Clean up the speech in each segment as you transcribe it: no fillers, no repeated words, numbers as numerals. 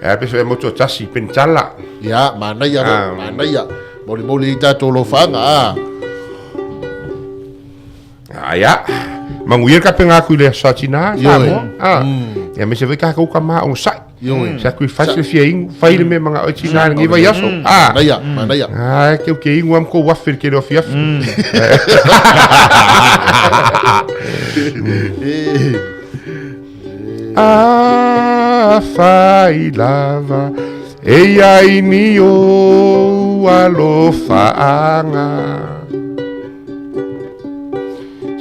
E pe se moto tasi penitala. Ia, manaia ah. manaia. Molimoli i tatou lofaga a. Ah, ia. Manuia ka penga aku i le aso tina Samoa. Ah. Mm. Ia me se vai ka kou ka ma o sai. Ioe. Sacrifice le fia ingu, fai le mea manga o tina ni vai aso. Ah. Manaia, manaia. Ah, ke ke ingu am ko wafe ke le afi afi. A fai lava e ia i ni o alofaaga.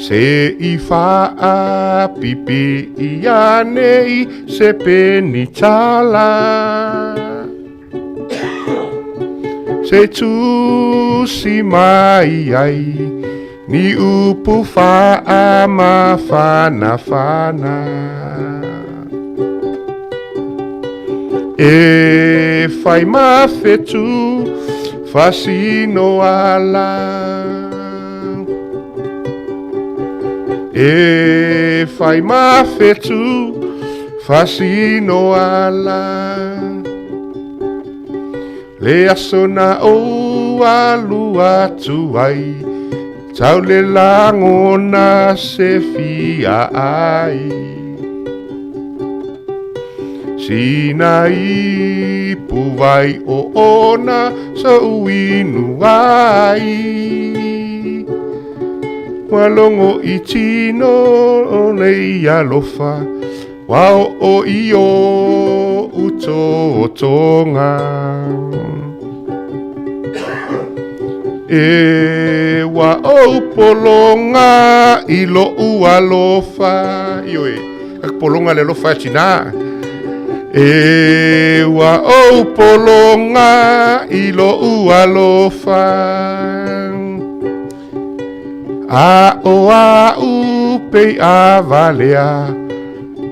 Se i faapipi ia nei se penitala. Se tusi mai ai ni upu faamafanafana. E fai mafetu fasino ala. E fai mafetu fasino ala. Le aso na ou alu atu ai, tau le lagona se fia ai. Sina ipu vai o ona sa uinu ai. Ua logo i tino o nei alofa, Ua oo i oʻu totoga. E ua ou pologa i loʻu alofa. Ioe, ka pologa le alofa e tinā. E ua ou pologa i loʻu alofa. A o a'u pei a valea,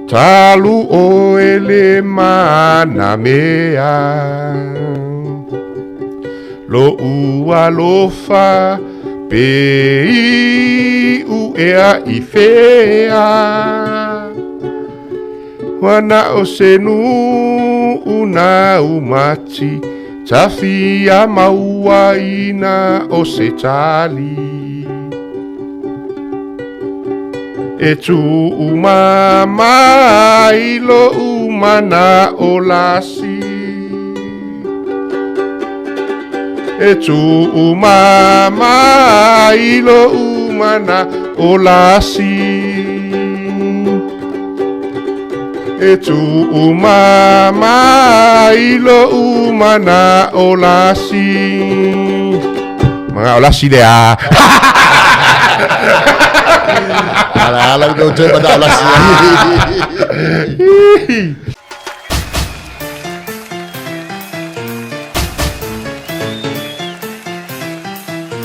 talu oe le mana mea. Loʻu alofa pe iʻu ea i fea. Ua na o se nuʻu na umati, tafia maua ina o se tali. E tuʻu mama i loʻu manaʻo lasi. E tuʻu mama i loʻu manaʻo lasi. E tuʻu mama i loʻu manaʻo lasi. Manaʻo lasi lea. Ala ala ko te manaʻo lasi.